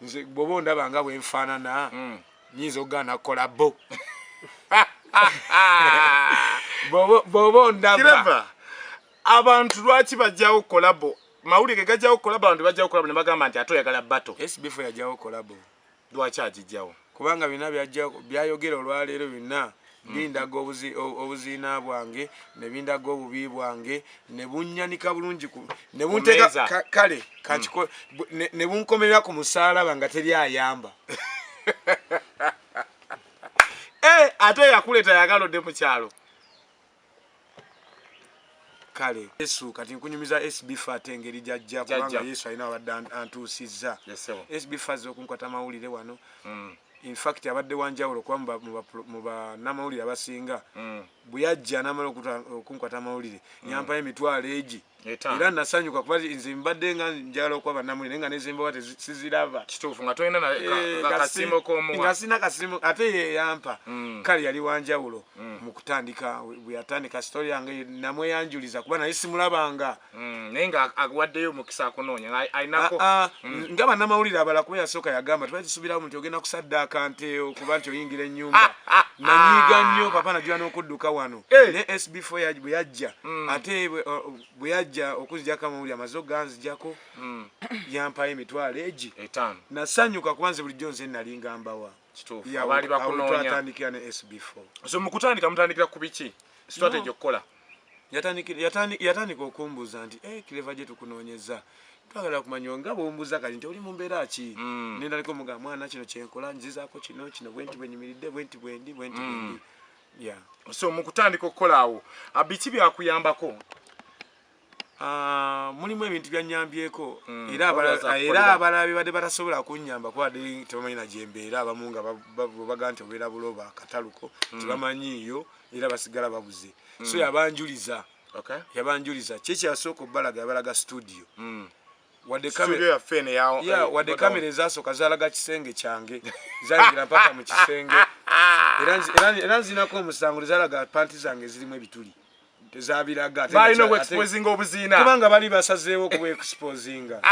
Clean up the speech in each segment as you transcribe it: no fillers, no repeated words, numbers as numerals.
Nze bw'oba ondaba nga bwe nfaanana, nyinza okugaana collabo? Bw'oba ondaba. Clever, abantu lwaki bajjawo collabo? Mawulire gajjawo collabo, abantu bajjawo collabo ne bagamba nti ate oyagala battle. SB4 yajjawo collabo. Lwaki agijjawo? Kubanga byonna byayogera olwaleero byonna bindaga obuziina bwange, ne bindaga obubi bwange, ne bunyanika bulungi ne bunteeka mmeeza. Kale ne bunkomerera ku musaalaba nga teri ayamba. Eh, ate yakuleeta yagala odde mu kyalo. Kale Yesu, kati nkunyumiza SB4 ate engeri gyajja, Gyajja. kubanga Yesu alina abadde antuusizza. Yes, sir. SB4 azze okunkwata amawulire wano. In fact abadde wanjawulo kuba mu bannamawulire abasinga, bwe yajja n'amala okunkwata amawulire, yampayo emitwalo egi. 5. Era nasanyuka kuba nze mbadde nga njagala okuba bannamawulire, naye nga nezimbawa siziraba. Kituufu, nga tolina na Eh, kasiimo k'omuwa. Nga sina kasimu, ate ye yampa. Kale yali wanjawulo mu kutandika. Bwe yatandika story yange, namweyanjuliza kuba naye simulabanga. Naye nga awaddeyo omukisa akunoonya nga alinako. Ah, ah, nga bannamawulire abalala, kuba yasooka yagamba tubali tusubiramu nti ogenda kusaddaaka nte okuba nti oyingira ennyumba. Nanyiiga nnyo papa, najula n'okudduka wano. Eh. Ne SB4 bwe yajja, ate bwe yajja okunzijako amawulire, amaze oganzijako, yampayo emitwalo egi. 5. Nasanyuka kuba nze bulijjo nze nalinga mbawa. Kituufu. Ya, abaali awo bakunoonya. twatandikira ne SB4. So mu kutandika mutandikira ku biki? Strategy okukola? Yatandika okumbuuza nti, "Eh, Clever, gye tukunoonyeza twagala kumanya nga bwombuuza kati nti oli mu mbeera ki?" Nendalika omugamba, "Mwana, kino kyenkola, nzizaako kino kino, bwenti bwenyimiridde, bwenti bwendi, bwenti bwendi." Yeah. So mu kutandika okukola awo, biki byakuyambako? Ah, mulimu ebintu byanyambyeko era Olowooza era kukolera. abalala bibadde batasobola kunnyamba kuba badde tebamanyi na gyembeera. Abamu nga baga nti obeera buloba akataluko, tebamanyiiyo era basigala babuze. So yabanjuliza. Yabanjuliza kyekyasooka obbalaga, yabalaga studio. Wadde Studio yaffe eno ya wadde kamera ezasooka zalaga kisenge kyange, zayingira mpaka mu kisenge. Era nzinako omusango, tezalaga panti zange zirimu ebituli, tezabiraga. Balina okuexposinga obuziina. Kubanga bali basazeewo okuba exposinga.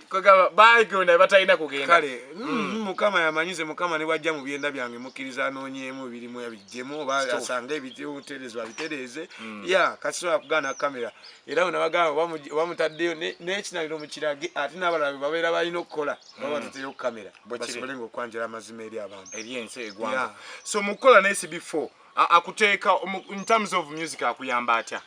Kwegamba bagenda batalina kugenda. Kale Mukama yamanyize. Mukama ne bwajja mu byenda byange, mukkiriza anoonyeemu ebirimu abiggyemu oba asange ebiterezo abitereeze. Ya kasisobola kugaana kamera, era bwe nabagamba oba mutaddeyo n'ekinaliro mukirage, ate n'abalala bwe babeera balina okukola baba batateyo kamera, Bwe kiri. basobole nga okwanjula amazima eri abantu. Eri ensi, eggwanga. So mu kukola ne SB4, akuteeka in terms of music akuyamba atya?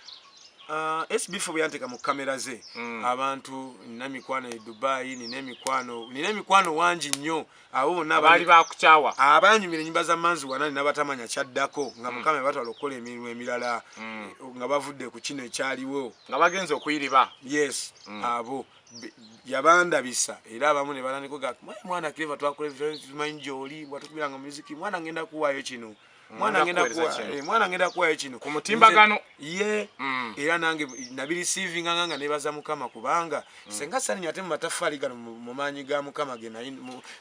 SB4 bwe yanteeka mu kamera ze, abantu nina mikwano e Dubai, nina emikwano wangi nnyo, abo bonna abaali bakukyawa. Abanyumira enyimba za Manzi Wanani n'abatamanya kyaddako, nga Mukama yabatwala okukola emirimu emirala nga bavudde ku kino ekyaliwo. Nga bagenze okuyiriba. Yes, abo yabandabisa, era abamu ne batandika ga, "Mwana Clever, twakola tumanyi gy'oli, watukubiranga muziki, mwana ngenda kuwaayo kino, mwana ngenda kuweereza kino." Mwana ngenda kuwaayo kino." Ku mutimbagano. Ye era nange nabirisiivinganga nga nebaza Mukama, kubanga senga saninya ate mu mataffaali gano mu maanyi ga Mukama ge nayi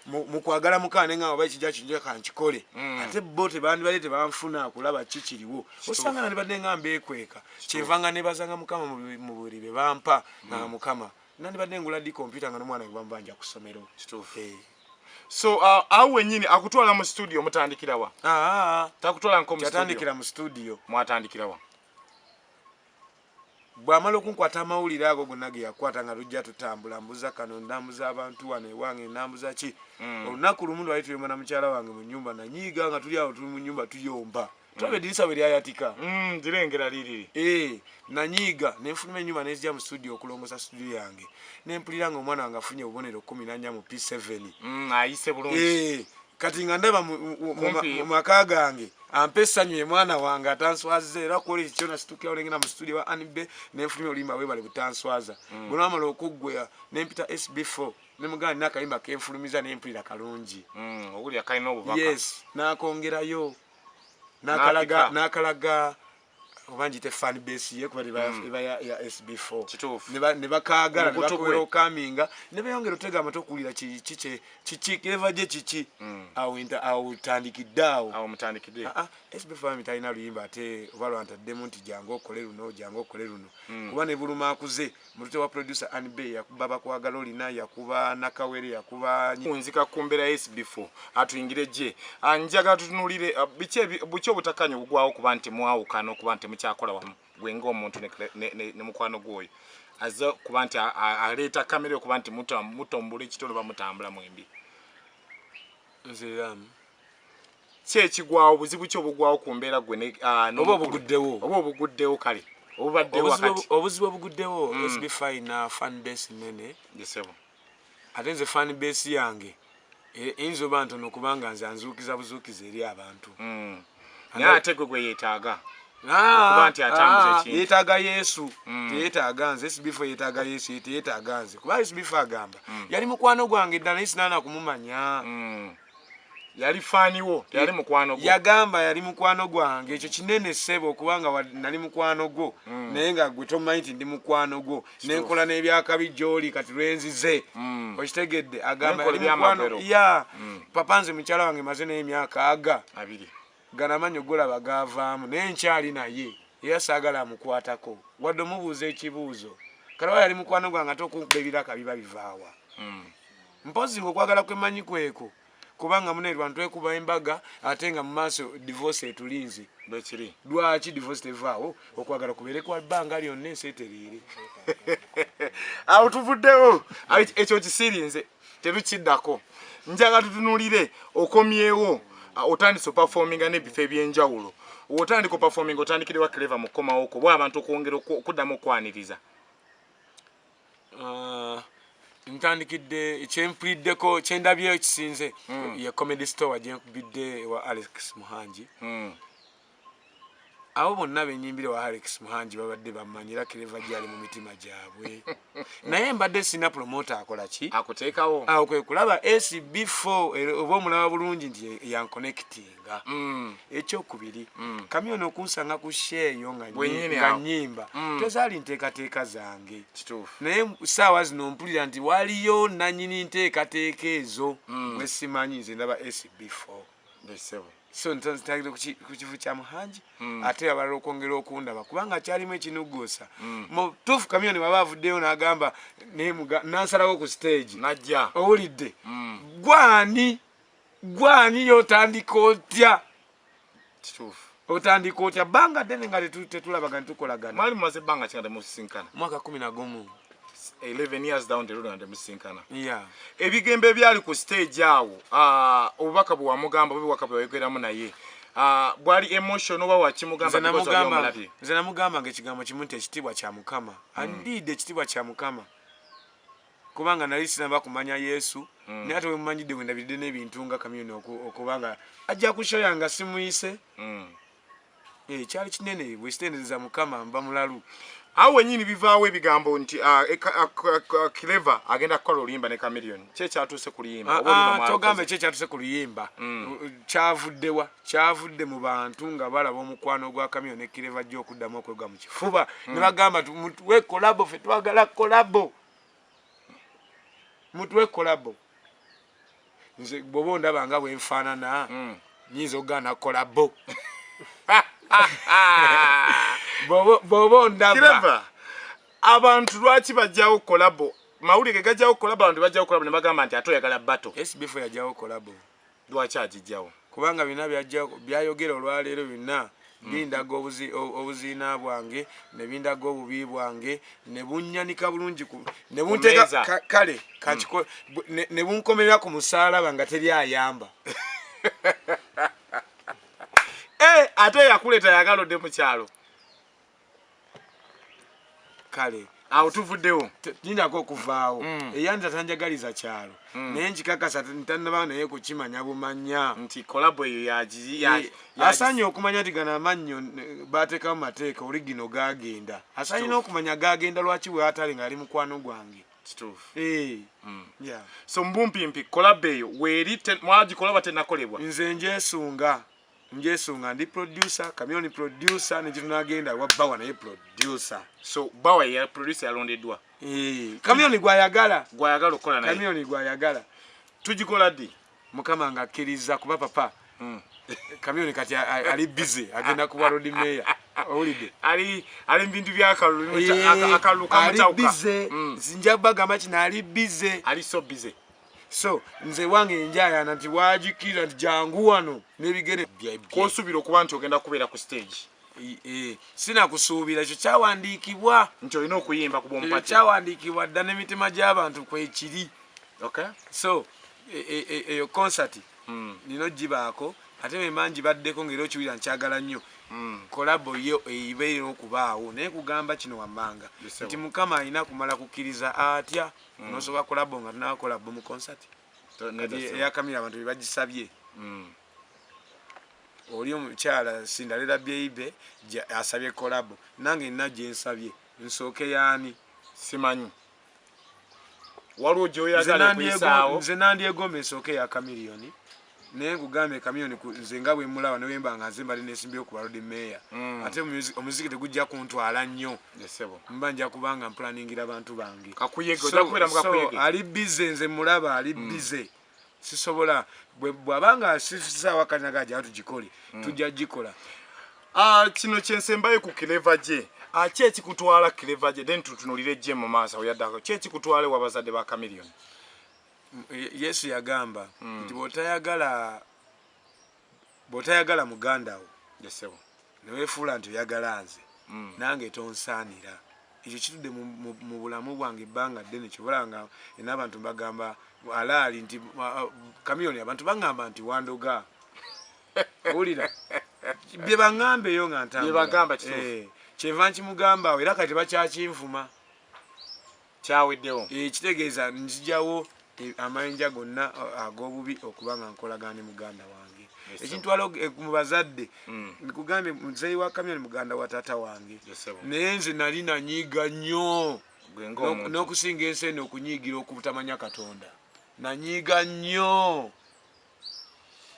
mu kwagala Mukama, nenga oba ekijja kinja kankikole. Ate bo tebandibadde tebanfuna kulaba ki kiriwo, osanga nandibadde nga mbeekweka. Kyenva nga nebazanga Mukama mu buli bye bampa, nga Mukama nandibadde ngula ddi kompyuta nga n'omwana wange bamubanja ku ssomero? Kituufu. Eh. So awo wennyini akutwala mu studio, mutandikira wa? Ah, takutwala nko mu studio? Kyatandikira mu studio. Mwatandikira wa? Bw'amala okunkwata amawulire ago gonna ge yakwata, nga tujja tutambula, mbuza kano, ndambuza abantu wano ewange, ndambuza ki. Olunaku lumu lwali tuyomba na mukyala wange mu nyumba, nanyiiga nga tuli awo, tuli mu nyumba tuyomba, tulaba edirisa bwe lyayatika. Ndirengera liriri. Eh, nanyiiga nenfuluma enyumba, nenzija mu studio okulongosa studio yange, nempulira nga omwana wange afunye obubonero 14 mu P7. Ayise bulungi. Eh, kati nga ndaba Kumpi. mu maka gange ampa essanyu, ye mwana wange atanswaza. Era kukola ekyo kyona situkirawo, nengenda mu studio wa Anbe, nenfulumya oluyimba "Webale Butanswaza". Bwe okuggweya, nempita SB4, nemugamba nina akayimba kenfulumiza, nempulira kalungi. Owulira kalina obubaka. Yes, nakongerayo nakalaga N'apika. nakalaga. Oba njite fan base ye, kuba eba ya SB4. Kituufu. Ne bakaagala ne Omukutu gwe. bakwelcominga ne beyongera otega amatu okuwulira kiki kiki Clever J kiki. Awo awo tandikidde awo. Awo mutandikidde. Ah, ah, SB4 ami talina luyimba ate oba lwantaddemu nti jangu okole luno, jangu okole luno, kuba ne Buluma akuze mutute wa producer Anbe yakuba Bakwagala olina, yakuba Nakawere, yakuba Kunzika ku mbeera ya SB4, atuyingire gye. Njagala tutunuulire biki buki obutakkaanya obugwawo kuba nti mwawukana, okuba nti mukyakola wamu, gwe ng'omuntu ne mukwano gwoyo azze kuba nti aleeta kamera, okuba nti mutombula ekitolo, bamutambula mwembi. Nziramu. Ki ekigwawo? Buzibu ki obugwawo ku mbeera gwe oba n'omukulu? Obuguddewo. Oba obuguddewo, kale obubaddewo Obuzibu wakati. Obuzibu obuguddewo, SB5 na fan base nene. Jesebo. Ate nze fan base yange eyinza oba ntono, kubanga nze anzuukiza buzuukiza eri abantu. Naye ate gwe gwe yeetaaga okuba nti atambuza ekintu. Yeetaaga Yesu, teyeetaaga nze. SB4 yeetaaga Yesu, teyeetaaga nze, kuba SB4 agamba yali mukwano gwange ddala, naye sinaana kumumanya. Yali faaniwo, teyali mukwano gwo. Yagamba yali mukwano gwange. Ekyo kinene ssebo, okubanga nali mukwano gwo, naye nga gwe tomanyi nti ndi mukwano gwo, nenkola n'ebyakabi gy'oli. Kati lwenzize, okitegedde, agamba Nenkola yali mukwano ebyamagero. Ya papa, nze mukyala wange maze naye emyaka aga 20. Gano amannyo golaba gavaamu, naye nkyali naye, era saagala amukwatako wadde omubuuza ekibuuzo. Kalawa yali mukwano gwange, ate okunkuba ebiraka biba bivaawa? Mpozi ngaokwagala kwemanyi kweko, kubanga munaerwa ntwekuba embaga, ate nga mu maaso divorce etulinze. Bwekiri. Lwaki divorce tevaawo? Okwagala kubeere kwa bbanga lyonna, ensi etereere. Awo tuvuddewo. Awo ekyo kisirinze, tetukiddako. Njagala tutunulire okomyewo, otandise operforminga n'ebifo ebyenjawulo. Otandika operforminga, otandikire wa Clever mu kukomawo kwo, bwa abantu okwongera okuddamu okwaniriza? Ntandikidde kyempuliddeko, kyendabyeyo ekisinze ye Comedy Store gyenkubidde ewa Alex Muhangi. Abo bonna benyimbire wa Alex Muhangi babadde bamanyira Clever gyali mu mitima gyabwe, naye mbadde sina promoter akola ki? Akuteekawo. Awo kwe kulaba SB4 era oba omulaba bulungi nti yanconnectinga. Ekyokubiri, Chameleone okunsanga ku show eyo nga Bwennyini nga awo. nyimba, tezaali nteekateeka zange. Kituufu. Naye saawa zino mpulira nti waliyo nanyini nteekateeka ezo bwe simanyi. Nze ndaba SB4. Besebo. So ntandikire ku kivu kya Muhangi, ate abalala okwongera okundaba, kubanga kyalimu ekinuguusa mutuufu. Chameleone waba avuddeyo n'agamba nansalawo ku stage. Najja. Owulidde? Gwani gwani yotandika otya? Kituufu. Otandika otya bbanga ddene nga tetulabagana, tukolagana? Mwali mumaze ebbanga ki nga temusisinkana? Mwaka 11. 11 years down the road nga temusisinkana. Yeah. Ebigembe ebyali ku stage awo, obubaka bwe wamugamba, obubaka bwe wayogeramu naye, bwali emotion oba wakimugamba Nze because wali namugamba omulabye? Nze namugamba nga ekigambo kimu nti ekitiibwa kya Mukama. Andiidde ekitiibwa kya Mukama, kubanga nali sinaba kumanya Yesu, naye ate wemumanyidde, wendabidde n'ebintu nga Chameleone okubanga ajja ku show yange simuyise. Kyali kinene. Bwekitendereza Mukama mba mulalu. Awo wenyini bivaawo ebigambo nti Clever agenda kukola oluyimba ne Chameleone. Ki ekyatuuse ku luyimba? Oba oluyimba mwalukoze? Togamba eki ekyatuuse ku luyimba. Kyavuddewa? Kyavudde mu bantu nga balaba omukwano gwa Chameleone ne Clever jjo okuddamu okwegwa mu kifuba, ne bagamba mutuwe collabo, ffe twagala collabo, mutuwe collabo. Nze bw'oba ondaba nga bwenfaanana, nyinza okugaana collabo? Bw'oba ondaba. Clever, abantu lwaki bajjawo collabo? Mawulire gajjawo collabo, abantu bajjawo collabo ne bagamba nti ate oyagala battle. SB4 yajjawo collabo. Lwaki agijjawo? Kubanga byonna byayogera olwaleero byonna bindaga obuziina bwange, ne bindaga obubi bwange, ne bunyanika bulungi ne bunteeka mmeeza. Kale ne bunkomerera ku musaalaba nga teri ayamba. Eh, ate yakuleeta yagala odde mu kyalo. Kale. Awo tuvuddewo. Nindako okuvaawo. Eyandita tanjagaliza kyalo, naye nkikakasa ntannaba naye kukimanya bumanya nti collabo eyo Asaanye okumanya nti gano amannyo bateekamu mateeka oligino gagenda. Asaanye n'okumanya gagenda lwaki bwe atali nga ali mukwano gwange. Kituufu. Eh, yeah. So mbumpimpi collabo eyo weeri, mwagikola oba tenakolebwa? Nze njesunga. Njesunga, ndi producer, Chameleone producer, nekitunagenda wa Bawa naye producer. So Bawa ya producer yalondeddwa? Eh, Chameleone gwayagala. Gwayagala okukola naye. Chameleone gwayagala. Tugikola ddi? Mukama nga akkiriza, kuba papa Chameleone kati ali busy, agenda kuba Lord Mayor, owulidde? Ali mu bintu byakalulu. Eh, akalulu ali kamutawuka. busy. Nja bagamba kino, ali busy. Ali so busy. So nze wange njayana nti wagikiriza nti jangu wano n'ebigere bye. Kwosuubira okuba nti ogenda kubeera ku stage? Eh, sinakusuubira, ekyo kyawandiikibwa. Nti olina okuyimba ku Ekyo bwompati. kyawandiikibwa dda n'emitima gy'abantu kwekiri. Okay. So eyo concert nina ogibaako, ate bwemba ngibaddeko ngaera okiwulira nkyagala nnyo collabo yo eyibeerera okubaawo. Naye kugamba kino wammanga Yes, nti Mukama alina kumala kukkiriza atya nosobola collabo nga tunaba collabo mu concert. Nedda, Kati ssebo. eyakamira abantu bebagisabye, oli omukyala Cinderella Beibe asabye collabo, nange nina gyensabye, nsooke yaani? Simanyi, waliwo gyoyagala ekuyisaawo? Nze nandyegomba ensooke eya Chameleone, naye nkugambye Chameleone nze nga bwe mulaba newemba nga nze mbadde nesimbyewo ku Lord Mayor, ate omuziki tegujja kuntwala nnyo. Ssebo. Mba nja kubanga mplaningira bantu bange. Kakuyege, ojja kubeera mu kakuyege. Ali busy, nze mulaba ali busy, sisobola bw'abanga sisaawa kalinaga gya tugikole, tujja gikola. Ah, kino kyensembayo ku Clever J. Ah, ki ekikutwala, Clever J? Then tutunulire J mu maaso awo yaddako. Ki ekikutwala ewa bazadde ba Chameleone? Yesu yagamba nti bw'otayagala muganda wo Ssebo. neweefuula nti oyagala nze, nange tonsaanira. Ekyo kitudde mu bulamu bwange ebbanga ddene. Kyobola nga n'abantu mbagamba alaali nti Chameleone, abantu baŋŋamba nti wandoga, owulira bye baŋŋamba eyo nga ntambula. Bye bagamba kituufu. Eh, kyenva nkimugamba awo, era kati tebakyakinvuma. Kyaweddewo. Eh, kitegeeza nzijawo amayinja gonna ag'obubi okuba nga nkolagana ne muganda wange. Yes, Ekintwala mu bazadde, nkugambye muzeeyi wa Chameleone muganda wa taata wange. Yes, sir. Naye nze nali nanyiiga nnyo. Gwe ng'omuntu. N'okusinga ensi eno okunyiigira okubutamanya Katonda, nanyiiga nnyo.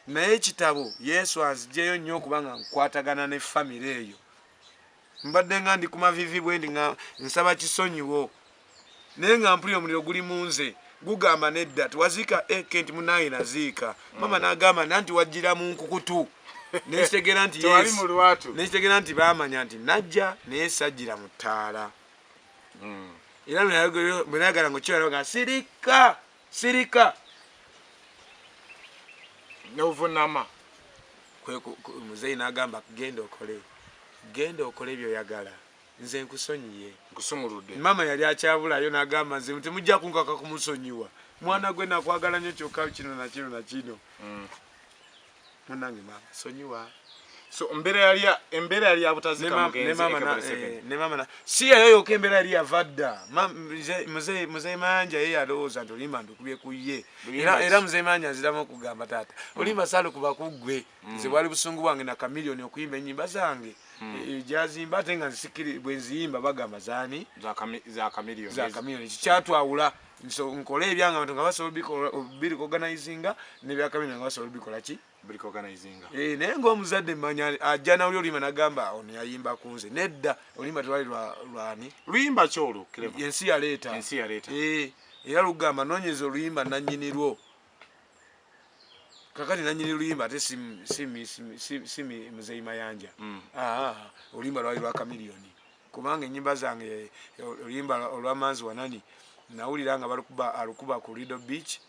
Naye ekitabo Yesu anzigyeyo nnyo okuba nga nkwatagana ne famire eyo. Mbadde nga ndi ku mavivi bwe ndi nga nsaba kisonyiwo, naye nga mpulira omuliro guli mu nze gugamba nedda, tewaziika eke nti munaye naziika mama. N'agamba nanti wajjira mu nkukutu, nekitegeera nti Tewali yes. mu lwatu. Nekitegeera nti baamanya nti najja, naye sajjira mu ttaala. Era bwe nayagala nga okiraba nga sirika sirika. Novunama. Muzeeyi n'agamba, genda okole, genda okole byoyagala, nze nkusonyiye. Nkusumuludde. Maama yali akyabulayo, n'agamba nze temujja kunkaka kumusonyiwa, mwana gwe nakwagala nnyo, kyokka kino nakino nakino. Munange maama sonyiwa. So embeera yali yabutazika mugenzi AK47. Ne maama si yayo yokka, embeera yali yava dda. Muzeeyi Mayanja ye yalowooza nti oluyimba ndukubye ku ye. Luyimba Era, ki? era muzeeyi Mayanja nziramu okugamba taata oluyimba saalukuba ku ggwe, nze bwali busungu bwange na Chameleone okuyimba ennyimba zange gyazimba, ate nga nsikiri bwe nziyimba bagamba zaani? Za Chameleone. Za Chameleone. Kikyatwawula. So nkole ebyange abantu nga basobola birikoganizinga, nebya Chameleone nga basobola bikola ki? Birikoganizinga. Eh, naye ng'omuzadde mmanya ajja nawuli oluyimba nagamba ono yayimba ku nze. Nedda, oluyimba twali lwani? Luyimba ki olwo, Clever? Ensi yaleeta. Ensi yaleeta. Eh, era lugamba noonyeza oluyimba nannyini lwo. Kakati nannyini luyimba ate si muzeeyi Mayanja. Ah, oluyimba lwali lwa Chameleone, kubanga ennyimba zange oluyimba olwamanzi wanani nawulira nga balukuba, alukuba ku Lido Beach,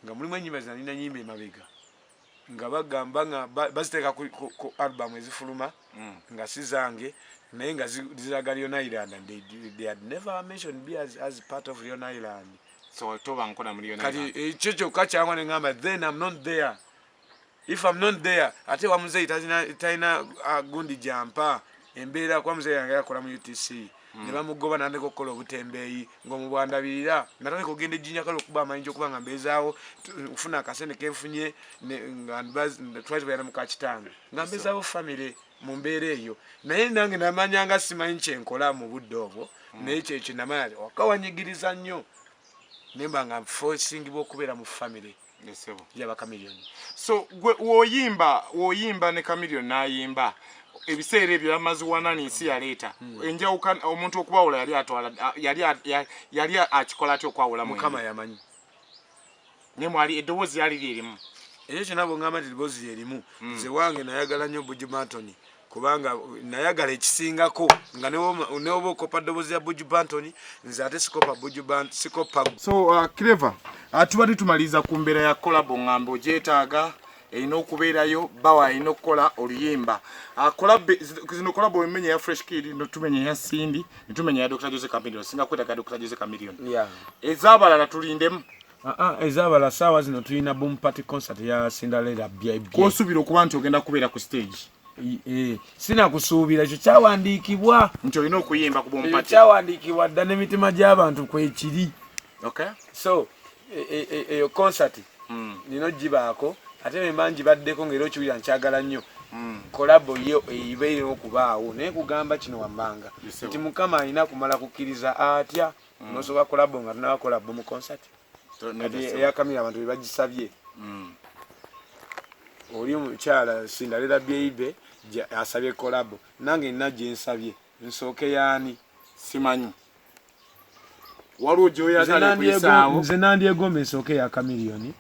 nga mulimu ennyimba zinalina nyimba emabega nga bagamba nga baziteeka ku album ezifuluma nga si zange, naye nga ziraga Leone Island, and they had never mentioned me as part of Leone Island. So toba nkola mu Leone Kati Island. Ekyo kyokka kyangwa ne ŋŋamba then I'm not there. If I'm not there, ate wa muzeeyi talina gundi gyampa embeera, kuba muzeeyi yange yakola mu UTC ne bamugoba natandika okukola obutembeeyi ng'omubwandabirira. Natandika okugenda ejjinja kale okuba amayinja okuba nga mbeezaawo okufuna akasente kenfunye nga twali tubeera ne muka kitange nga mbeezaawo famire mu mbeera eyo. Naye nange namanya nga simanyi kyenkola mu budde obwo, naye kyekyo namanya waka wanyigiriza nnyo, nemba nga nfosingibwa okubeera mu famire. Yaba Chameleone. So gwe woyimba ne Chameleone n'ayimba ebiseera ebyo yamaze wanani nsi yaleeta enjawukana, omuntu okubawula yali atwala, yali akikola atya okwawula? Mukama yamanyi. Naye mwali eddoboozi yali lyerimu. Ekyo kyonna bwongamba nti eddoboozi lyerimu, nze wange nayagala nnyo Buju Banton, kubanga nayagala ekisingako nga newoba okopa ddoboozi ya Buju Banton, nze ate sikopa Buju Banton, sikopa. So Clever, tubadde tumaliriza ku mbeera ya collabo. Ŋŋamba ogyetaaga, erina okubeerayo, bawa alina okukola oluyimba. Zino collabo wemenya ya Fresh Kid, tumenya ya Cindy, netumenya ya Dr Jose Chameleone. Singa kwetaaga Dr Jose Chameleone. Ez'abalala tulindemu? Ez'abalala saawa zino tulina boom party concert ya Cinderella bye. Kwosuubira okuba nti ogenda kubeera ku stage? Sinakusuubira, ekyo kyawandiikibwa. Nti olina okuyimba ku boom party? Kyawandiikibwa dda n'emitima gy'abantu kwekiri. So eyo concert nina ogibaako, ate bemba ngibaddeko ngaera okiwulira nkyagala nnyo collabo yo eba erina okubaawo. Naye kugamba kino wammanga nti Mukama alina kumala kukkiriza atya nosooka collabo nga tunabakola boom concert? Kati eya Chameleone abantu bebagisabye. Oli omukyala Cinderella Beibe asabye collabo, nange nina gyensabye. Nsooke yaani? Simanyi, waliwo gyoyagala ekuyisaawo? Nze nandyegomba ensooke ya Chameleone,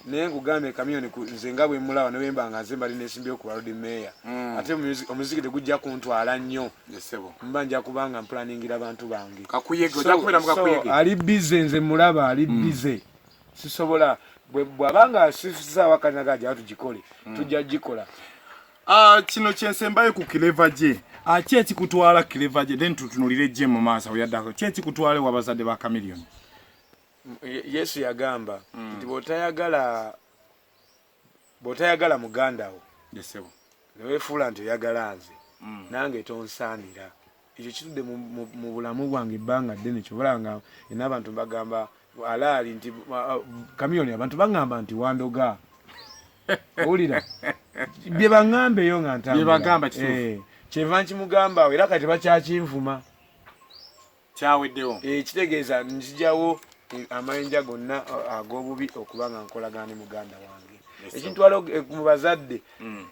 naye nkugambye Chameleone nze nga bwe mulaba ne bwemba nga nze mbali nesimbyewo ku Lord Mayor, ate omuziki tegujja kuntwala nnyo, mba nja kubanga mplaningira bantu bange. Ali busy, nze mulaba ali busy, sisobola. Bw'abanga sisaawa kalinaga jaba tugikole, tujja gikola. Kino kyensembayo ku Clever J. Ki ekikutwala, Clever J? Then tutunulire J mu maaso awo yaddako. Ki ekikutwala ewa bazadde ba Chameleone? Yesu yagamba nti bw'otayagala muganda wo neweefuula nti oyagala nze, nange tonsaanira. Ekyo kitudde mu bulamu bwange ebbanga ddene. Kyobola nga n'abantu mbagamba alaali nti Chameleone, abantu baŋŋamba nti wandoga. Owulira bye baŋŋamba eyo nga ntambula, kyenva nkimugamba awo, era kati bakyakinvuma. Kyaweddewo. Kitegeeza nzijawo amayinja gonna ag'obubi okuba nga nkolagana ne muganda wange. Ekintwala mu bazadde,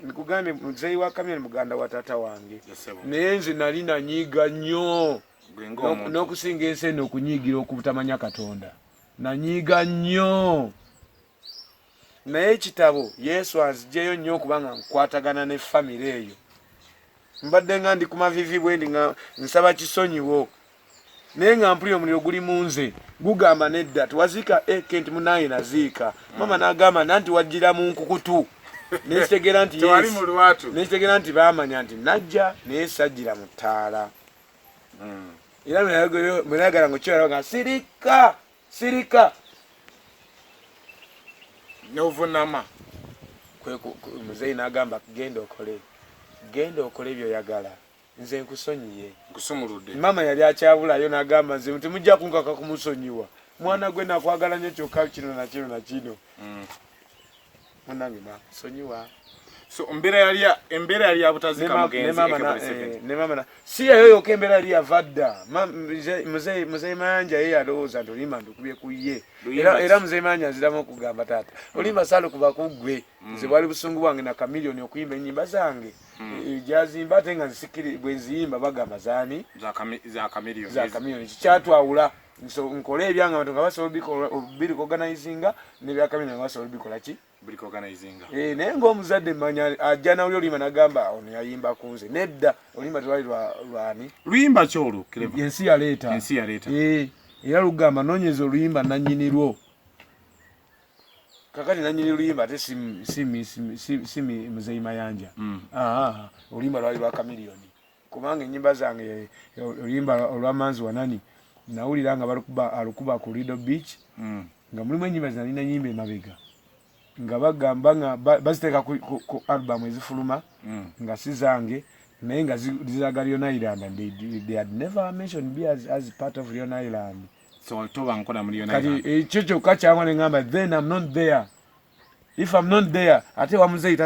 nkugambye muzeeyi wa Chameleone muganda wa taata wange, naye nze nali nanyiiga nnyo n'okusinga ensi eno okunyiigira okubutamanya Katonda. Nanyiiga nnyo, naye ekitabo Yesu anzigyeyo nnyo okuba nga nkwatagana ne famire eyo. Mbadde nga ndi ku mavivi bwendi nga nsaba kisonyiwo, naye nga mpulira omuliro guli mu nze gugamba nedda, tewaziika eke nti munaye naziika mama. N'agamba nanti wajjira mu nkukutu, nekitegeera nti nekitegeera nti baamanya nti najja, naye sajjira mu ttaala. Era mwenayagala nga okyala nga sirika sirika. Novunama. Muzeeyi n'agamba, genda okole, genda okole byoyagala, nze nkusonyiye. Nkusumuludde. Maama yali akyabulayo, n'agamba nze temujja kunkaka kumusonyiwa, mwana gwe nakwagala nnyo, kyokka kino nakino nakino. Munange mansonyiwa. So embeera yali yabutazika mugenzi. Ne mama si yayo yokka, embeera yali yava dda. Muzeeyi Mayanja ye yalowooza nti oluyimba ndukubye ku ye. Era muzeeyi Mayanja nziramu okugamba taata, oluyimba saalukuba ku ggwe, nze bwali busungu bwange na Chameleone okuyimba ennyimba zange gyazimba, ate nga nsikiri bwe nziyimba bagamba zaani? Za Chameleone. Za Chameleone. Kikyatwawula nkole ebyange abantu nga basobola birecognizinga, nebya Chameleone nga basobola bikola ki? Naye ngaomuzadde manya ajja nawuli oluyimba nagamba ono yayimba ku nze. Nedda, oluyimba tewali lwani. Luyimba ki olwo? Ensi yaleeta. Ensi yaleeta. Era lugamba noonyeza oluyimba nanyini lwo. Kakati nanyini luyimba ate si muzeyi Mayanja. Oluyimba lwali lwa Chameleone, kubanga enyimba zange, oluyimba olwamanzi wanani nawulira nga alukuba ku Lido Beach, nga mulimu enyimba zinalina nyimba emabega nga bagamba nga baziteeka ku album ezifuluma nga si zange, naye nga ziraga Leone Island, and they had never mentioned me as part of Leone Island. So toba nkola mu Leone Kati ekyo kyokka kyangwa ne ngamba then I'm not there. If I'm not there, ate wa muzeeyi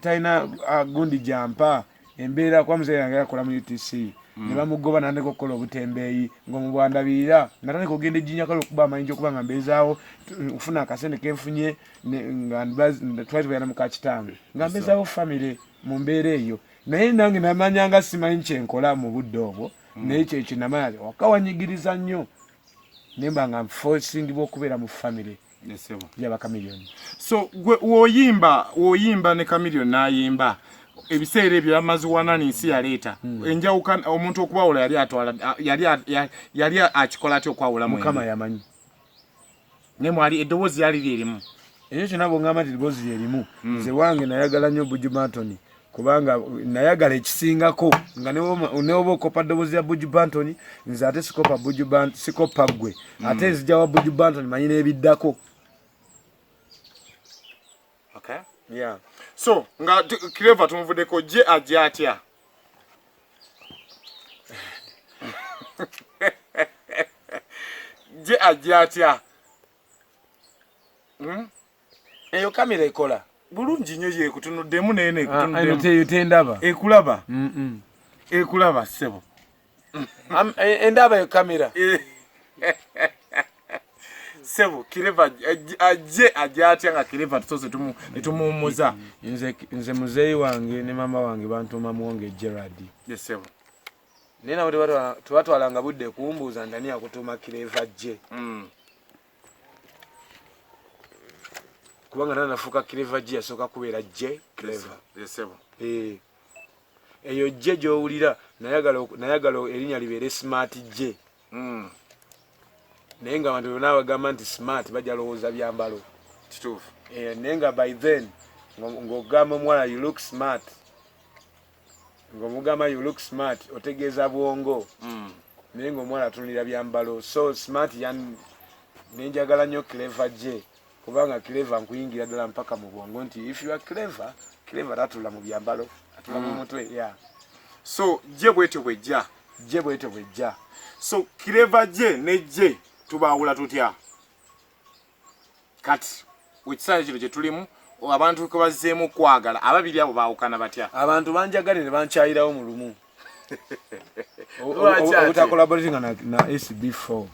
talina gundi jampa embeera, kuba muzeeyi yange yakola mu UTC. Ne bamugoba, natandika okukola obutembeeyi ng'omubwandabirira. Natandika okugenda ejjinyakala okuba amayinja, okuba nga mbeezaawo, okufuna akasente kenfunye nga twali tubeera muka kitange, nga mbeezaawo famire mu mbeera eyo. Naye nange namanya nga simanyi kyenkola mu budde obwo, naye kyekyo namanya waka wanyigiriza nnyo, nemba nga nfosingibwa okubeera mu famire yaba Chameleone. So gwe woyimba ne Chameleone n'ayimba ebiseera ebyo amaziwana nsi yaleeta enjawukana, omuntu okubawula yali atwala yali akikola atya okwawula? Mukama yamanyi. Ne mwali eddoboozi yali lyerimu? Ekyo kyonna bwongamba nti eddoboozi lyerimu, nze wange nayagala nnyo Buju Banton, kubanga nayagala ekisingako nga newoba okopa ddoboozi ya Buju Banton, nze ate sikopa Buju Banton, sikopa ggwe, ate nzija wa Buju Banton, manyi n'ebiddako. Okay. Yeah. So nga Clever tumuvuddeko, je ajja atya? Je ajja atya? Eyo kamera ekola? Bulungi nnyo, yekutunuddemu nene. Ah, ekutunuddemu. Eyo tendaba. Ekulaba, ekulaba ssebo. Endaba eyo kamera? Ssebo, Clever ajje ajja atya nga Clever tusoose netumuwummuza? Nze muzeeyi wange ne maama wange bantuuma Muwonge Gerard. Ye ssebo. Naye nabo tebatwalanga budde kumbuuza nti ani akutuuma Clever J, kubanga nana nafuuka Clever J yasooka kubeera J Clever. Ye ssebo. Eh. Eyo J gy'owulira, nayagala erinnya libeere Smart J, naye nga abantu bonna bagamba nti smart bajja lowooza byambalo. Kituufu. Eh, naye nga by then ng'ogamba omuwala "You look smart", ng'omugamba "You look smart" otegeeza bwongo, naye ng'omuwala atunulira byambalo. So smart yan nenjagala nnyo Clever J, kubanga clever nkuyingira ddala mpaka mu bwongo, nti if you are clever, clever tatula mu byambalo, atula mu mutwe, yeah. So J bwetyo bwejja? J bwetyo bwejja. So Clever J ne J tubaawula tutya kati ekiseera kino kye tulimu, abantu kwe bazzeemu kwagala ababiri abo baawukana batya? Abantu banjagale ne bankyayirawo mu lumu. Lwaki ate? Obutacollaboratinga na SB4.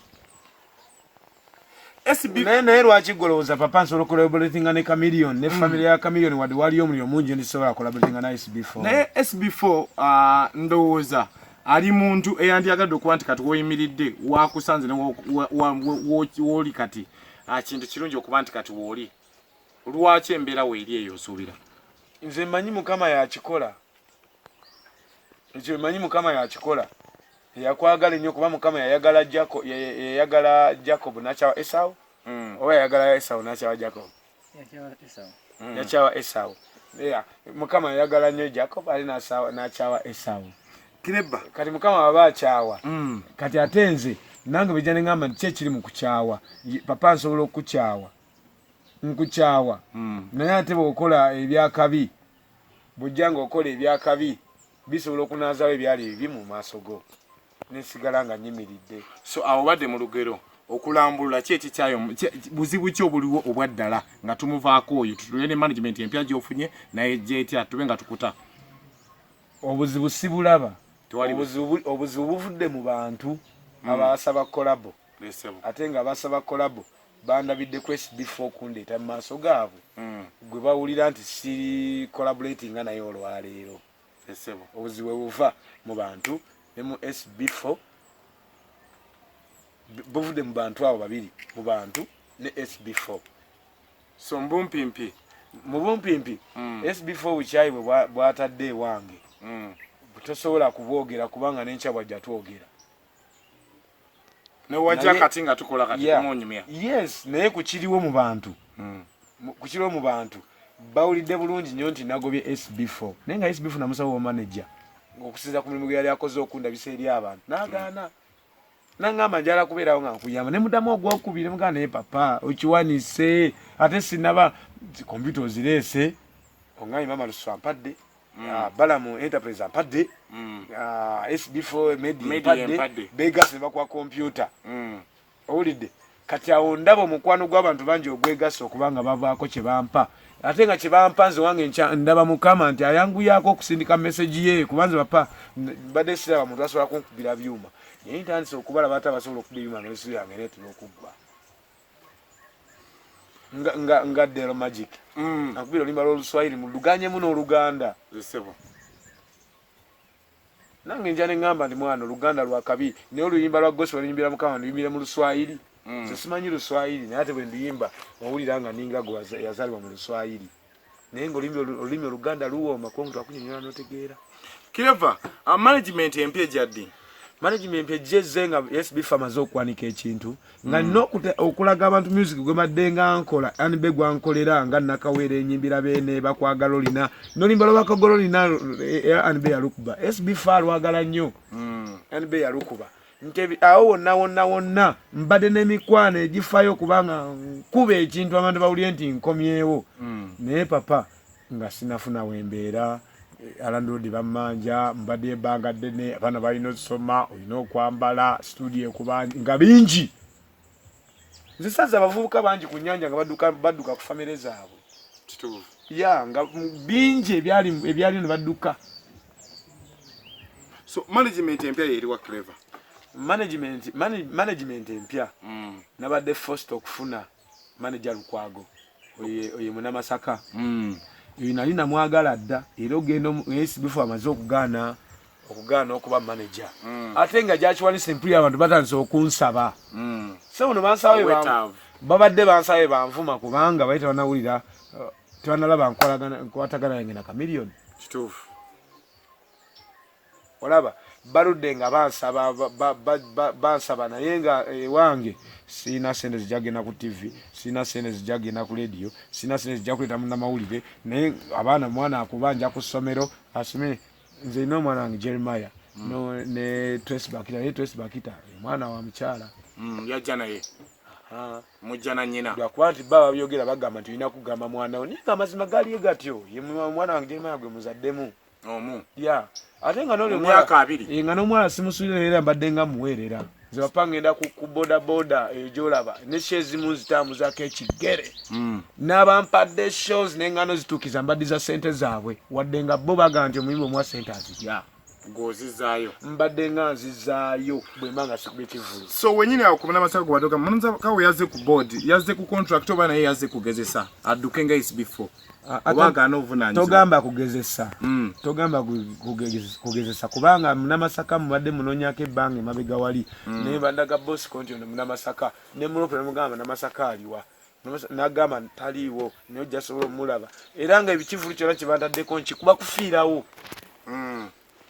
SB Naye lwaki golowooza papa nsobola collaboratinga ne Chameleone ne family ya Chameleone, wadde waliyo omuliro mungi, ndisobola collaboratinga na SB4? Naye SB4, ndowooza ali muntu eyandyagadde okuba nti kati woyimiridde wakusanze ne wooli kati, kintu kirungi okuba nti kati wooli. Lwaki embeera weeri eyo osuubira? Nze manyi Mukama yakikola ekyo, manyi Mukama yakikola, yakwagala ennyo, kuba Mukama yayagala Jacob, yayagala Jacob nakyawa Esau, oba yayagala Esau nakyawa Jacob? Yakyawa Esau. Yeah. Mukama yayagala nnyo Jacob ali nakyawa Esau. Clever. Kati Mukama aba akyawa, kati ate nze nange bijja neŋŋamba nti ki ekiri mu kukyawa? Papa nsobola okukukyawa, nkukyawa, naye ate bw'okola ebyakabi, bw'ojja ng'okola ebyakabi, bisobola okunaazawo ebyali ebibi mu maaso go, nesigala nga nyimiridde. So awo badde mu lugero okulambulula ki ekikyayo, buzibu ki obuliwo obwa ddala nga tumuvaako oyo, tutule ne management empya gy'ofunye naye gyetya, tube nga tukuta? Obuzibu sibulaba. Tewali. Obuzibu buvudde mu bantu abasaba collabo, Lesebo. ate nga abasaba collabo bandabidde ku SB4 okundeeta mu maaso gaabwe, gwe bawulira nti siri collaboratinga naye olwaleero. Lesebo. Obuzibu bwe buva mu bantu ne mu SB4, buvudde mu bantu abo babiri, mu bantu ne SB4. So mbumpimpi? Mu bumpimpi, SB4 obukyayi bwe bwatadde ewange tosobola kubwogera, kubanga n'enkya bwajja twogera. Newajja kati nga tukola kati kumunyumya. Yes, naye kukiriwo mu bantu, kukiriwo mu bantu bawulidde bulungi nnyo nti nagobye SB4, naye nga SB4 namusaba oba manager okusinza ku mulimu gwe yali akoze okundabisa eri abantu, n'agaana, naŋŋamba njala kubeerawo nga nkuyamba, ne muddamu ogwokubiri, mugamba naye papa okiwanise, ate sinaba kompyuta ozireese, oŋŋambye mama Lusu ampadde, Balamu Enterprise ampadde, SB4 Media Media empadde, empadde. Begasi ne bakuwa kompyuta, owulidde? Kati awo ndaba omukwano gw'abantu bangi ogwegasa okuba nga bavaako kye bampa, ate nga kye bampa nze wange ndaba Mukama nti ayanguyaako okusindika meseji ye, kuba nze papa mbadde siraba muntu asobola kunkubira byuma, naye ntandise okubalaba ate abasobola okuba ebyuma nga nesu yange neetera okuggwa nga Dero Magic. Akubira oluyimba lw'Oluswayiri mu luganyemu n'Oluganda. Nange nja ne ŋŋamba nti mwana Oluganda lwakabi, naye oluyimba lwa gospel luyimbira Mukama nduyimbire mu Luswayiri. Nze simanyi Luswayiri, naye ate bwe nduyimba owulira nga ninga gwe yazaalibwa mu Luswayiri, naye nga olulimi Oluganda luwooma kuba omuntu akunyonyola n'otegeera. Clever, management empya ejja ddi? Management ejja ezze nga SB amaze okuwanika ekintu nga nina okulaga abantu music gwe mbadde nga nkola anbe gwankolera nga nakawere enyimbira beene bakwagala olina nolimba lwabakagolo olina era anbe yalukuba SB fa alwagala nnyo. Anbe yalukuba nti awo wonna wonna wonna mbadde n'emikwano egifayo kubanga nkuba ekintu abantu bawulire nti nkomyewo. Naye papa nga sinafuna wembeera, alandlord bammanja, mbadde ebbanga ddene, abaana balina okusoma, olina okwambala, studio ekuba nga bingi. Nze saza abavubuka bangi ku nnyanja nga badduka ku famire zaabwe. Ya nga bingi ebyali ne badduka. So management empya yeriwa Clever? Management empya nabadde forced okufuna manager Lukwago oye Munamasaka. Oyo nali namwagala dda, era ogenda SB4 amaze okugaana okuba manager. Ate nga gyakiwanise mpulira abantu batandise okunsaba. So buno bansabe babadde bansabe banvuma kubanga bali tebanawulira, tebanalaba nkwatagana yange na Chameleone. Kituufu. Olaba baludde nga bansaba naye nga ewange sirina sente zijja kugenda ku TV, sirina sente zijja kugenda ku radio, sirina sente zijja kuleeta munnamawulire, naye abaana mwana akuba nja ku ssomero asome. Nze nina omwana wange Jeremiah no, ne Trace Bakita, naye Trace Bakita mwana wa mukyala. Yajja naye. Mujja na nnyina. Lwakuba nti baba babyogera bagamba nti olina kugamba mwana wo, naye nga amazima galiyo gatyo, ye mwana wange Jeremiah gwe muzaddemu. Omu. Ya. Ate nga n'oli Myaka 2. Nga n'omwana simusuulira era mbadde nga muweerera. Nze papa ngenda ku boda boda eyo gy'olaba ne show ezimu nzitambuzaako ekigere. N'abampadde shows n'engano zituukiza mbaddiza ssente zaabwe wadde nga bo bagamba nti omuyimbi omuwa ssente azirya. Ng'ozizaayo. Mbadde nga nzizaayo bwe mba nga sikubye kivvulu. So wenyini awo ku Munamasaka gwe badde ogamba, Munamasaka we yazze ku board, yazze ku contract oba naye yazze kugezesa adduke nga SB4? Oba agaana obuvunaanyizibwa? Togamba kugezesa. Togamba kugezesa kubanga Munamasaka mubadde munoonyako ebbanga emabega wali. Naye bandaga Bosco nti ono Munamasaka ne Mulope namugamba Munamasaka aliwa. N'agamba taliiwo naye ojja sobola omulaba. Era nga ebikivvulu kyonna kye bantaddeko nkikuba kufiirawo.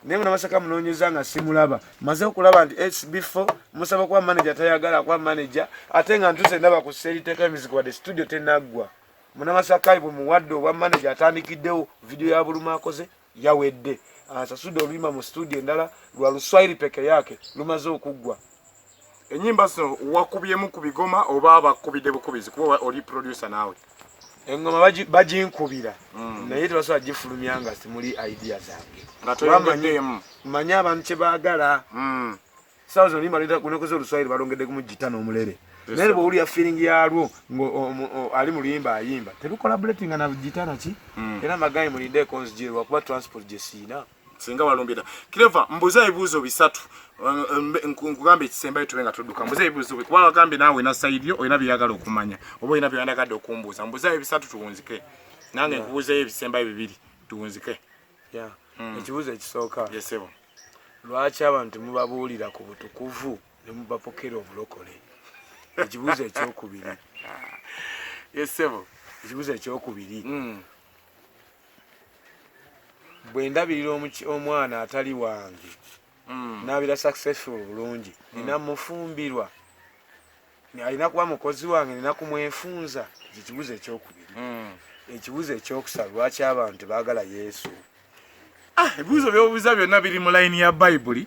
Naye Munamasaka munoonyeza nga simulaba. Maze okulaba nti SB4 musaba kuba manager tayagala kuba manager, ate nga ntuuse ndaba ku sseeriteeka emiziki wadde studio tenaggwa. Munamasaka bwe muwadde obwa manager atandikiddewo video ya Buluma akoze yawedde. Asasudde oluyimba mu studio endala lwa Luswayiri peke yake lumaze okuggwa. Ennyimba zino wakubyemu ku bigoma oba bakubidde bukubizi kuba oli producer naawe? Engoma baginkubira naye tebasobola gifulumya nga simuli idea zange. Nga toyongeddemu. Mmanyi abantu kye baagala. Saawa zino oluyimba lunekoze Oluswayiri balongeddemu gita n'omulere. Naye bw'owulira feeling yalwo ali mu luyimba ayimba terucollaboratinga na gita naki. Era mbagaye mulindeeko nzije lwakuba transport gye siina. Singa walumbira. Clever, mbuza ebibuuzo 3. Nkugambe ekisembayo tube nga tudduka. Mbuza ebibuuzo kuba wagambye naawe olina side yo, olina by'oyagala okumanya oba olina by'oyandagadde okumbuuza. Mbuza ebisatu tuwunzike. Nange nkubuuzeeyo ebisembayo 2 tuwunzike. Ekibuuzo ekisooka. Yes, sebo. Lwaki abantu mubabuulira ku butukuvu ne mubapokera obulokole? Ekibuuzo ekyokubiri. Yes, sebo. Ekibuuzo ekyokubiri. Bwe ndabirira omwana atali wange, n'abeera successful bulungi, nina mufumbirwa, alina kuba mukozi wange, nina kumwefunza. Ekyo ekibuuzo ekyokubiri. Ekibuuzo ekyokusatu, lwaki abantu tebaagala Yesu? Ebibuuzo by'obuuza byonna biri mu layini ya Bayibuli.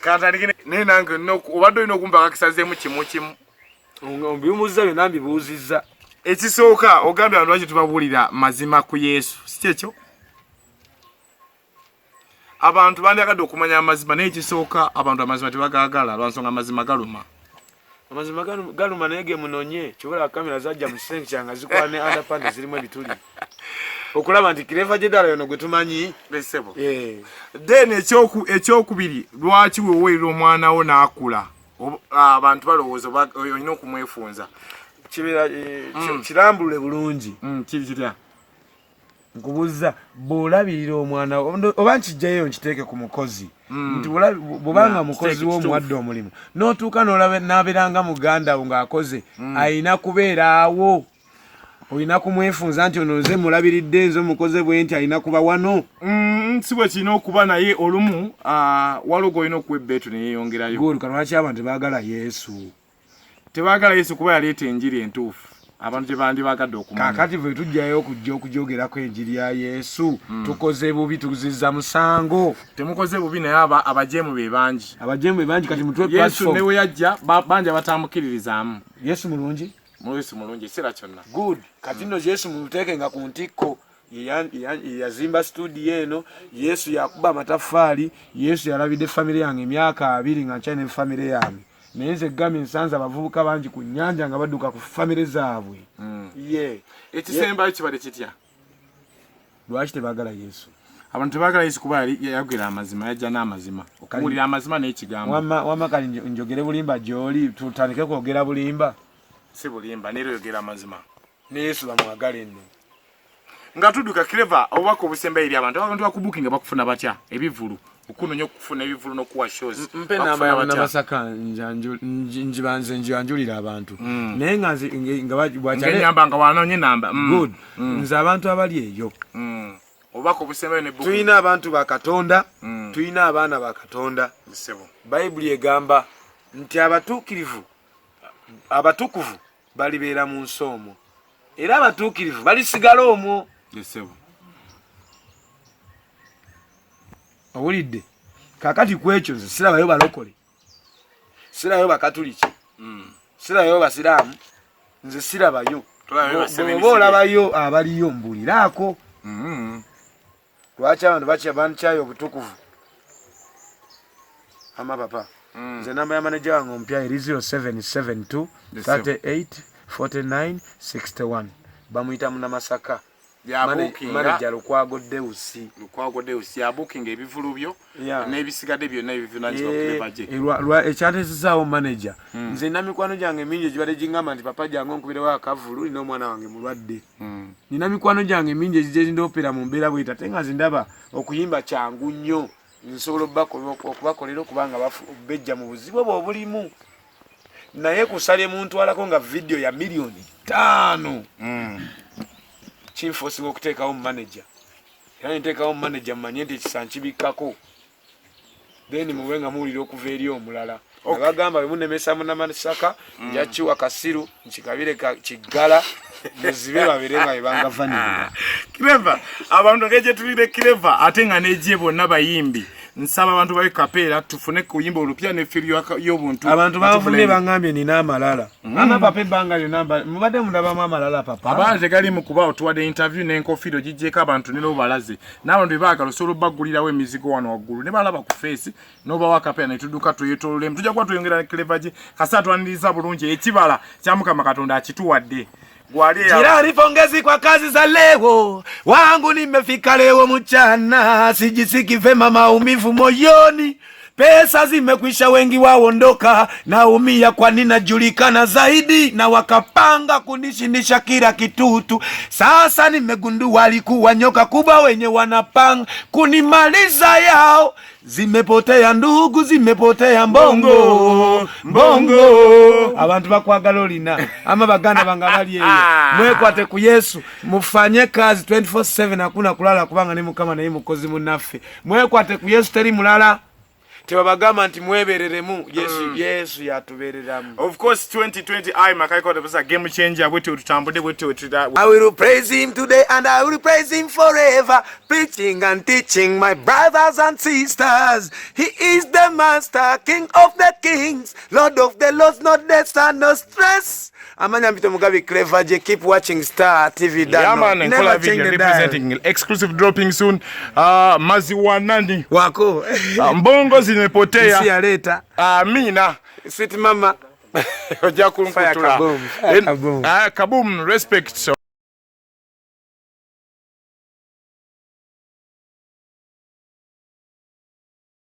Kantandike naye nange obadde olina okumpa akakisazeemu kimu kimu. Mbibuuzizza byonna mbibuuzizza. Ekisooka ogambye abantu lwaki tubabuulira mazima ku Yesu, si kyekyo? Abantu bandyagadde okumanya amazima, naye ekisooka abantu amazima tebagaagala lwa nsonga amazima galuma. Amazima galuma naye gemunonye kyobola kamera zajja mu kisenge kyange nga zikola ne underpants zirimu ebituli okulaba nti Clever J ddala yono gwe tumanyi. Esebo. Then ekyokubiri lwaki weweerera omwana wo n'akula abantu balowooza olina okumwefunza. Kibeera kirambulule bulungi. Kiri kitya? Nkubuuza bw'olabirira omwana oba nkijjayo nkiteeke ku mukozi nti bw'obanga mukozi wo omuwadde omulimu n'otuuka n'abeera nga muganda wo ng'akoze alina kubeera awo, olina kumwefunza nti ono nze mulabiridde, nze omukoze bwe nti alina kuba wano. Si bwe kirina okuba, naye olumu waliwo gw'olina okuwa ebbeetu ne yeeyongerayo. Good, kano lwaki abantu tebaagala Yesu? Tebaagala Yesu kuba yaleeta enjiri entuufu abantu gye bandibaagadde okumanya. Kaakati ffe tujjayo okujja okujogerako enjiri ya Yesu, tukoze bubi, tuzizza musango. Temukoze bubi, naye abajeemu be bangi. Abajeemu be bangi, kati mutwe Yesu platform. Ne we yajja bangi abatamukiririzaamu. Yesu mulungi? Yesu mulungi ekiseera kyonna. Good. Kati nno Yesu mumuteeke nga ku ntikko. Ye yazimba studio eno, Yesu yakuba amataffaali, Yesu yalabidde famire yange emyaka 20 nga nkyalina famire yange. Naye nze gambye nsanze abavubuka bangi ku nnyanja nga badduka ku famire zaabwe. Ye. Ekisembayo kibadde kitya? Lwaki tebaagala Yesu? Abantu tebaagala Yesu kuba yali yayogera amazima, yajja n'amazima, okuwulira amazima n'ekigambo. Wamma kali njogere bulimba gy'oli, tutandike kwogera bulimba. Si bulimba, neera oyogera amazima. Ne Yesu bamwagale nno. Nga tudduka, Clever, obubaka obusembayo eri abantu, abantu bakubukinga bakufuna batya? Ebivulu, okunoonya okufuna ebivulu n'okuwa shows. Mpe namba ya Munamasaka njibanze njanjulira abantu naye nga nze nga bwakyale ngenyamba nga wanonye namba. Good. Nze abantu abali eyo, Obubaka obusembayo ne booking. Tulina abantu ba Katonda, tulina abaana ba Katonda. Ssebo. Bayibuli egamba nti abatuukirivu, abatukuvu balibeera mu nsi omwo, era abatuukirivu balisigala omwo. Ssebo. Owulidde? Kakati ku ekyo nze sirabayo balokole, sirabayo bakatuliki, sirabayo basiraamu, nze sirabayo. Tolabayo ba Bw'oba olabayo abaliyo, mbuliraako. Lwaki abantu bankyayo obutukuvu? Ama papa, nze namba ya maneja wange omupya eri 0772 38 49 61, bamuyita Munamasaka. Yabukinga. Manager Lukwago Deusi. Lukwago Deus yabukinga ebivulu byo n'ebisigadde byonna ebivunanyizibwa ku Clever J. Ekyantesezaawo manager, nze nina mikwano gyange mingi egibadde gingamba nti papa jange onkubirewo akavulu, nina omwana wange mulwadde. Nina mikwano gyange mingi egijja gindoopera mu mbeera bweti, ate nga nze ndaba okuyimba kyangu nnyo, nsobola okubakolera okubanga bejja mu buzibu obwo obulimu, naye kusala emuntwalako nga vidiyo ya miliyoni 5 kinfosinga okuteekawo manager, era nenteekawo manager mumanye nti ekisa nkibikkako, then mube nga muwulira okuva eri omulala. Nabagamba bwe munemesa Munamasaka, nja kiwa kasiru nkikabire kiggala muzibe babeere nga bebangavanirira. Clever, abantu ng'egye tulire Clever ate nga neje bonna bayimbi, nsaba abantu babe kapeera tufune kuyimba olupya ne feel y'obuntu. Abantu bavudde baŋŋambye nina amalala. Ama papa, ebbanga lyonna mubadde mundabamu amalala, papa? Abaana tegali mu kuba otuwadde interview n'enkofiira ogiggyeko abantu ne n'obalaze n'abantu bebaagala osobola obbagulirawo emizigo wano waggulu ne balaba ku face n'obawa akapeera ne tudduka twetoololemu. Tujja kuba tweyongera ne Clever J kasa atwaniriza bulungi, ekibala kya Mukama Katonda akituwadde gwali Jirani, pongezi kwa kazi za leo, wangu nimefika leo mchana, sijisiki vema, maumivu moyoni, pesa zimekwisha, wengi waondoka, naumia kwani najulikana zaidi, na wakapanga kunishindisha kila kitutu. Sasa nimegundua walikuwa nyoka kubwa wenye wanapanga kunimaliza yao. Zimepotea ndugu, zimepotea mbongo mbongo. Abantu bakwagala olina ama baganda bange abali eyo, mwekwate ku Yesu, mufanye kazi 24/7, hakuna kulala, kubanga ne Mukama naye mukozi munnaffe. Mwekwate ku Yesu, teri mulala. Tebabagamba nti mwebereremu Yesu, Yesu yatubereramu. Of course, 2020 I Makaiko the game changer, bwetyo tutambudde bwetyo tuta. I will praise him today and I will praise him forever, preaching and teaching my brothers and sisters. He is the master, king of the kings, lord of the lords, no death and no stress. Amanya Mpito Mugabi, Clever J, keep watching Star TV. Yeah, Dano. man, Never Nkola change video the dial. representing exclusive dropping soon. Maziwa nani? Wako. Mbongo zimepotea. Nsi yaleta. Amina. Sweet mama. Ojja kunkutula. Fire kaboom, fire kaboom. Ah, kaboom, respect.